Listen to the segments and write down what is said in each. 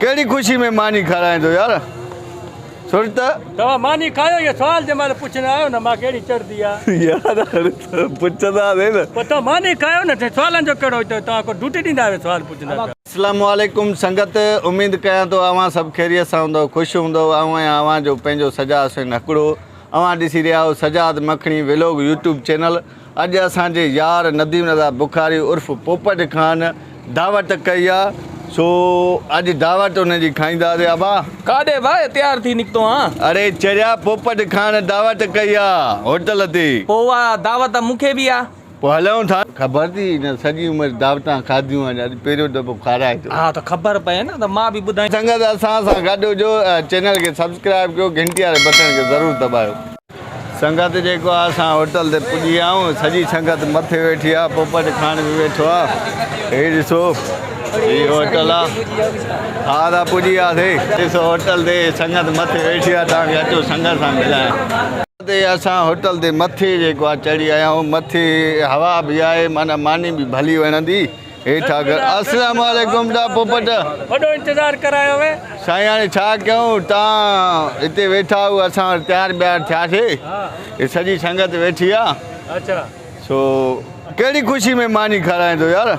ڪهڙي خوشي ۾ ماني کارائين ٿو يار سر ته. توهان ماني کايو اهو سوال جنهن مهل پڇندا آهيو نه مان ڪهڙي چڙهندي آ. يار هاڻي ته پڇنداسين نه. پوء توهان ماني کايو نه سوالن جو ڪهڙو توهان ڪو ڊيوٽي ڏيندا آهيو سوال پڇندا پيا. اسلام عليڪم سنگت اميد ڪيان ٿو اوهان سڀ خيريت سان هوندؤ خوش هوندؤ آئون آهيان اوهان جو پنهنجو سجاد حسين هڪڙو اوهان ڏسي رهيا آهيو سجاد مکڻي ولوگ يوٽيوب چينل اڄ اسان جي يار نديم رضا بخاري عرف پوپٽ خان دعوت ڪئي آ سو اڄ دعوت ان جي کائينداسي ابا. ڪاڏي ڀاء تيار ٿي نڪتو آن. اڙي چريا پوپٽ خان دعوت ڪئي آ هوٽل تي. پوء اها دعوت مون کي به آ. پوء هلون ٿا. خبر ٿي هن سڄي عمر دعوتان کاڌيون آهن اڄ پهريون دفعو کارائي ٿو. ها ته خبر پئي نه ته مان به ٻڌائين. سنگت اسان سان گڏ هجو چينل کي سبسڪرائب ڪيو گهنٽي واري بٽڻ کي ضرور دٻايو. سنگت جيڪو آ اسان هوٽل تي پڄي ويا آهيون سڄي سنگت مٿي ويٺي آ پوپٽ خان به ويٺو آ هي ڏسو هي هوٽل آ ها دا پڄي وياسي ڏسو هوٽل تي سنگت مٿي ويٺي آ توهان کي اچو سنگت سان ملايان تي اسان هوٽل تي مٿي جيڪو آ چڙهي آيا آهيون مٿي هوا به آهي معنيٰ ماني به ڀلي وڻندي هيٺ آ السلام عليڪم دا پوپٽ. وڏو انتظار ڪرايو وي. سائين هاڻي ڇا ڪيون تان هتي ويٺا آهيو اسان وري تيار بيار ٿياسي هي سڄي سنگت ويٺي آ. اڇا. سو ڪهڙي خوشي ۾ ماني کارائين ٿو يار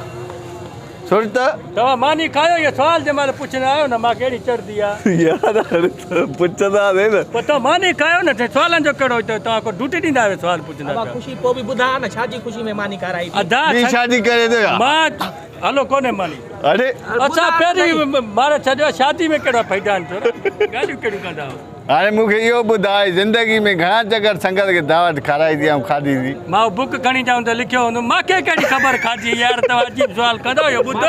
سر ته. توهان ماني کايو اهو سوال جنهن مهل پڇندا آهيو نه مان ڪهڙي چڙهندي آ. يار هاڻي ته پڇنداسين نه. پوء توهان ماني کايو نه سوالن جو ڪهڙو توهان ڪو ڊيوٽي ڏيندا آهيو سوال پڇندا ابا پيا. خوشي پوء به ٻڌاء نه ڇا جي خوشي ۾ ماني کارائي ٿي. ادا ٻي شادي ڪري ٿو يا. مان هلو ڪونهي ماني. اڙي. اسان پهرين ماري ڇڏيو شادي ۾ ڪهڙا فائدا آهن ڇورا ڳالهيون ڪهڙيون ڪندا آهيو. هاڻي مون کي اهو ٻڌاء زندگي ۾ گهڻا چڪر سنگت کي دعوت کارائي ٿي ۽ کاڌي ٿي؟ مان اهو بڪ کڻي چاهيم ته لکيو هوندو مان کي ڪهڙي خبر کاڌي يار توهان عجيب سوال ڪندا اهو ٻڌ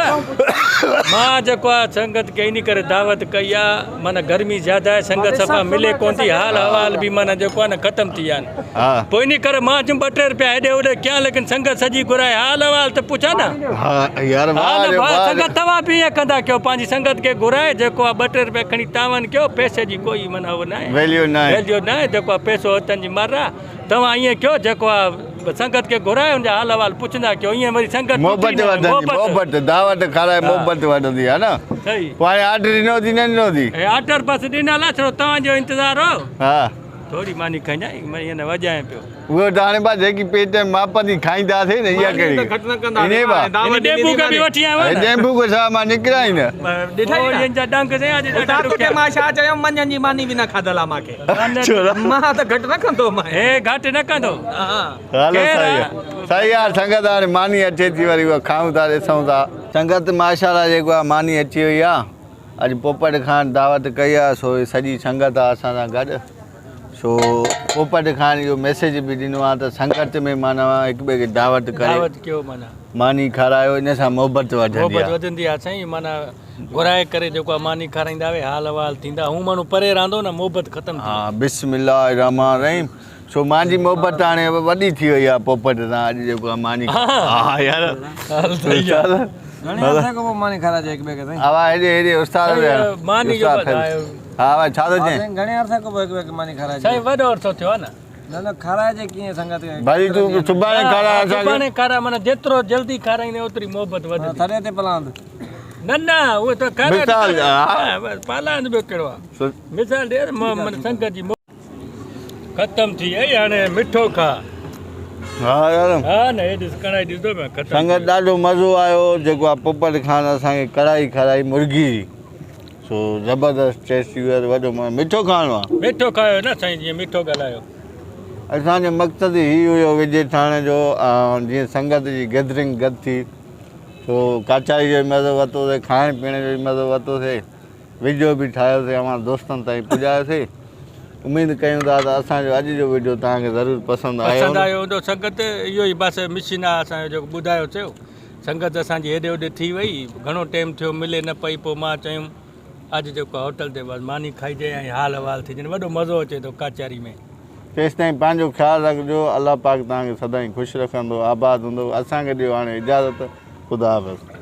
مان جيڪو آهي سنگت کي انهي ڪري دعوت ڪئي آهي معنيٰ گرمي زياده آهي سنگت صفا ملي ڪونه ٿي حال احوال به معنيٰ جيڪو آهي نه ختم ٿي ويا آهن پوء انهي ڪري مان چيم ٻه ٽي رپيا هيڏي هوڏي ڪيان ليڪن سنگت سڄي گهرائي حال احوال ته پڇان نه ها يار ها واهه نه ري ڀاء واهه ري. سنگت توهان به ائين ڪندا ڪيو پنهنجي سنگت کي گهرائي جيڪو آهي ٻه ٽي رپيا کڻي تعاون ڪيو پئسي جي ڪوئي معنيٰ هو ناهي ويليو ناهي. ويليو ناهي جيڪو آهي پئسو هٿن جي مر آهي توهان ائين ڪيو جيڪو آهي سنگت کي گهرائي ان جا حال احوال پڇندا ڪيو ائين وري سنگت محبت ٽٽي نه وڌندي محبت دعوت کارائي محبت وڌندي آهي نه صحيح پوء هاڻي آرڊر ڏنو ٿي نه ڏنو ٿي هي آرڊر بس ڏنل آهي ڇڙو توهان جو انتظار هو ها ٿوري ماني کائجانء مان ائين نه وڄايان پيو. اهو ته هاڻي با جيڪي پيٽ ۾ ماپ ٿي کائينداسين نه اها ڪهڙي انهي با هن ڊيمبو کي به وٺي آيو آهين نه ڊيمبو کي ڇا مان نڪران ئي نه ڏٺئي نه هن جا ڏنگ سائين اڄ ڏاڍا ڏکيا مان ڇا چيم منجهند جي ماني به نه کاڌل آ مان کي مان ته گهٽ نه ڪندو مان هي گهٽ نه ڪندو هلو صحيح صحيح يار سنگت هاڻي ماني اچي ٿي وري اها کائون ٿا ڏسون ٿا. سنگت ماشاءالله جيڪو آ ماني اچي وئي آ. اڄ پوپٽ خان دعوت ڪئي آ سو هي سڄي سنگت آ اسان سان گڏ سو پوپٽ خان اهو ميسيج به ڏنو آ ته سنگت ۾ معنيٰ هڪ ٻئي کي دعوت ڪري دعوت ڪيو معنيٰ ماني کارايو ان سان محبت وڌندي محبت آ وڌندي آ سائين معنيٰ گهرائي ڪري جيڪو آ ماني کارائيندا وي حال احوال ٿيندا هو ماڻهو پري رهندو نه محبت ختم ٿي ها بسم الله الرحمٰن الرحيم سو مانجي محبت هاڻي وڏي ٿي وئي آ پوپٽ سان اڄ جيڪو آ ماني ها يار صحيح آ گهڻي عرصي کان پوء ماني کارائجي هڪ ٻئي کي سائين. ها هيڏي هيڏي استاد به ماني جو ٻڌايو. ها ڀائي ڇا ٿو چئين. سائين گهڻي عرصي کان پوء هڪ ٻئي کي ماني کارائجي. سائين وڏو عرصو ٿيو آ نه. نه نه کارائجي ڪيئن سنگت کي. ڀلي تون سڀاڻي کارائي اسان کي. سڀاڻي کارائي معنيٰ جيترو جلدي کارائيندين اوتري محبت وڌندي. ٿڏي تي پلاند. نه نه اهو ته کارائي. مثال ها پلاند ٻيو ڪهڙو آ. مثال ڏي معنيٰ سنگت جي. ختم ٿي وئي هاڻي مٺو کا. ها يار. ها نه هي ڏس ڪڙائي ڏسندو پيا ختم. سنگت ڏاڍو مزو آيو جيڪو آ پوپٽ خان اسان کي ڪڙائي کارائي مرغي جي سو زبردست ٽيسٽي هيو وڏو مٺو کائڻو آ. مٺو کايو نه سائين جيئن مٺو ڳالهايو. اسان جو مقصد هي هيو وجي ٺاهڻ جو جيئن سنگت جي گيدرنگ گڏ ٿي سو ڪچهري جو به مزو ورتوسي کائڻ پيئڻ جو به مزو ورتوسي. وڊيو به ٺاهيوسي اوهان دوستن تائين پڄايوسي اميد ڪيون ٿا ته اسان جو اڄ جو وڊيو توهان کي ضرور پسند آيو پسند آيو هوندو سنگت اهو ئي بس مشن آ اسان جو جيڪو ٻڌايو ٿيو سنگت اسان جي هيڏي هوڏي ٿي وئي گهڻو ٽيم ٿيو ملي نه پئي پوء مان چيم اڄ جيڪو هوٽل تي بس ماني کائجي ۽ حال احوال ٿجن وڏو مزو اچي ٿو ڪاچاري ۾. تيستائين پنهنجو خيال رکجو الله پاڪ توهان کي سدائين خوش رکندو آباد هوندو اسان کي ڏيو هاڻي اجازت خدا حافظ.